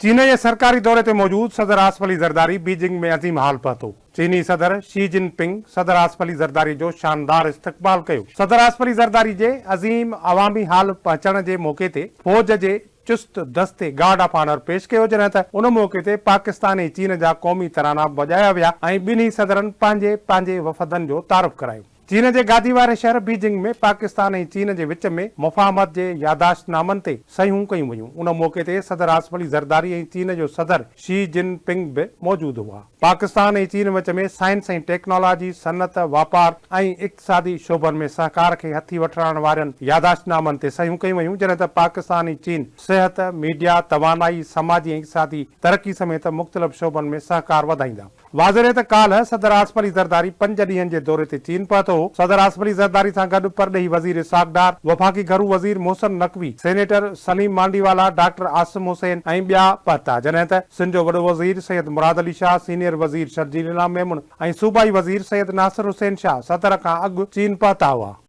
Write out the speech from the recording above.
چين جي سرڪاري دوري تي موجود صدر آصف علي زرداري بيجنگ ۾ عظيم هال پهتو. چيني صدر شي جن پنگ صدر آصف علي زرداري جو شاندار استقبال ڪيو. صدر آصف علي زرداري جي عظيم عوامي هال پهچڻ جي موقعي تي فوج جي چست دستي گارڊ آف آنر پيش ڪيو جڏهن ته ان موقعي تي پاڪستان ۽ چين جا قومي ترانا وڄايا ويا ۽ ٻنهي صدرن پنهنجي پنهنجي وفدن جو تعارف ڪرايو. چين جي گادي واري شهر بيجنگ ۾ پاڪستان ۽ چين جي وچ ۾ مفاهمت جي ياداشت نامن تي صحيحون ڪيون ويون. ان موقعي تي صدر آصف علي زرداري ۽ چين جو صدر شي جن پنگ به موجود هئا. پاڪستان ۽ چين وچ ۾ سائنس ۽ ٽيڪنالاجي، صنعت، واپار ۽ اقتصادي شعبن ۾ سهڪار کي هٿي وٺرائڻ وارين ياداشت نامن تي صحيحون ڪيون ويون جڏهن ته پاڪستان ۽ چين صحت، ميڊيا، توانائي، سماجي ۽ اقتصادي ترقي سميت مختلف شعبن ۾ سهڪار وڌائيندا. واضح رهي ته ڪالهه صدر آصف علي زرداري پنج ڏينهن جي دوري تي چين پهتو هو. صدر آصف علي زرداري سان گڏ پرڏيهي وزير اسحاق ڊار، وفاقي گهرو وزير محسن نقوي، سينيٽر سليم مانڊي والا، ڊاڪٽر عاصم حسين ۽ ٻيا پهتا، جڏهن ته سنڌ جو وڏو وزير سيد مراد علي شاهه، سينيئر وزير شرجيل انعام ميمڻ ۽ صوبائي وزير سيد ناصر حسين شاهه صدر کان اڳ چين پهتا هئا.